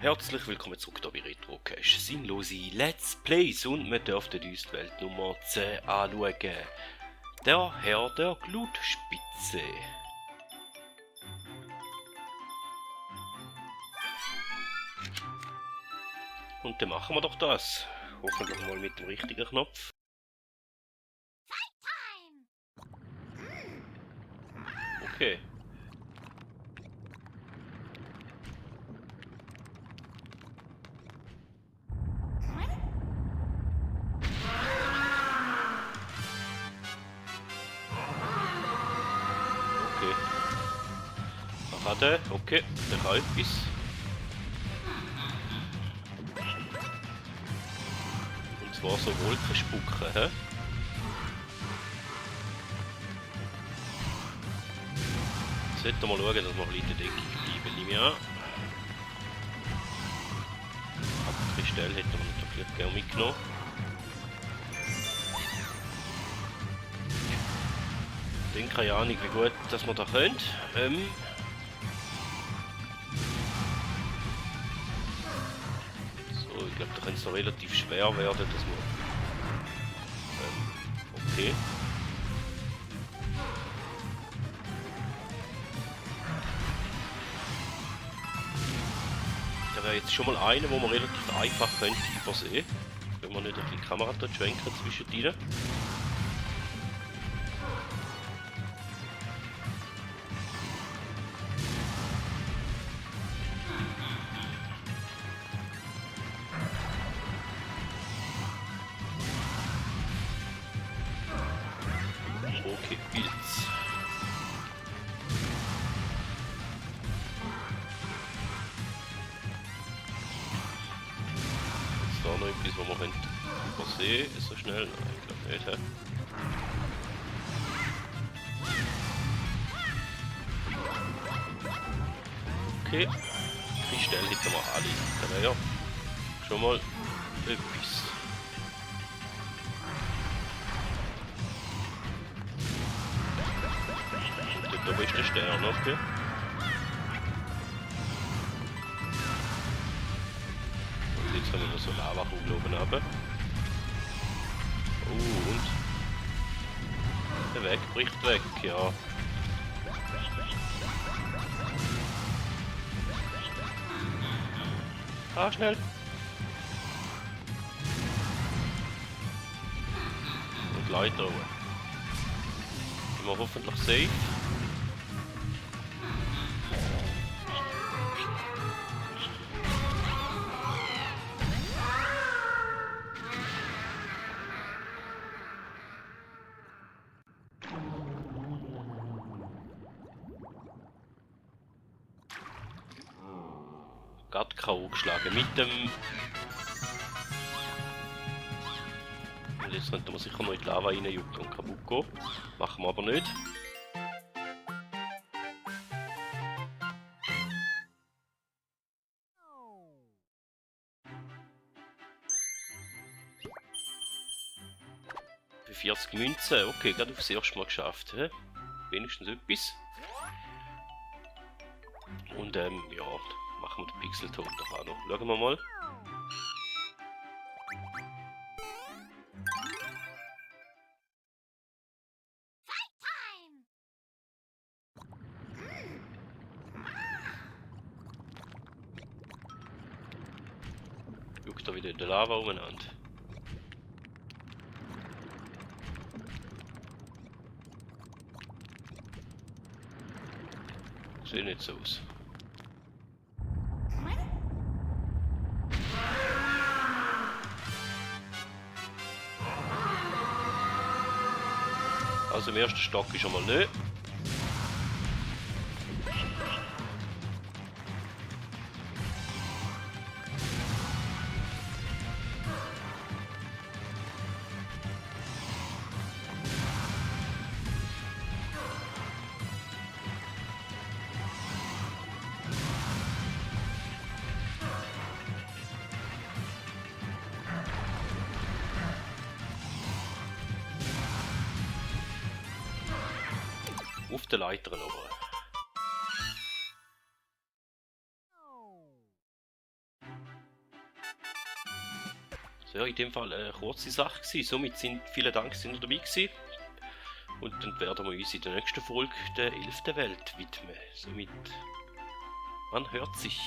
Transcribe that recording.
Herzlich willkommen zurück hier bei Retrocache. Sinnlose Let's Plays und wir dürften uns die Welt Nummer 10 anschauen. Der Herr der Glutspitze. Und dann machen wir doch das. Hoffentlich mal mit dem richtigen Knopf. Okay. Okay. Aha, der. Okay, der kann etwas. Und zwar so Wolken spucken, hä? Jetzt sollten wir schauen, dass wir ein bisschen in der Deckung bleiben, nehme ich an. Aber Kristall hätten wir natürlich gerne mitgenommen. Ich habe keine Ahnung, wie gut dass wir da können. So, ich glaube, da könnte es noch relativ schwer werden, dass wir... okay. Da wäre jetzt schon mal einer, wo man relativ einfach könnte übersehen. Wenn man nicht die Kamera dort schwenken zwischen ihnen. Okay, Pilz. Ist da noch etwas, was man übersehen so schnell? Nein, ich glaube nicht. He? Okay, Kristall hätten wir alle. Da wäre ja schon mal etwas. Und dort oben ist der Stern, okay. Und jetzt haben wir noch so Lavakugel oben runter. Oh, und der Weg bricht weg, ja. Ah, schnell! Und Leiter oben. Sind wir hoffentlich safe. Gerade K.O. geschlagen mit dem... Und jetzt könnte man sicher noch in die Lava reinjucken und kaputt gehen. Machen wir aber nicht. Für 40 Münzen, okay, gerade aufs erste Mal geschafft. He? Wenigstens etwas. Und ja, machen wir den Pixelton doch auch noch. Schauen wir mal. Juckt da wieder in der Lava umeinander. Sieht nicht so aus. Also im ersten Stock ist schon mal nicht. Auf der Leiter oben. So, ja, in dem Fall eine kurze Sache gewesen. Somit vielen Dank, sind ihr dabei gewesen. Und dann werden wir uns in der nächsten Folge der 11. Welt widmen. Somit, man hört sich.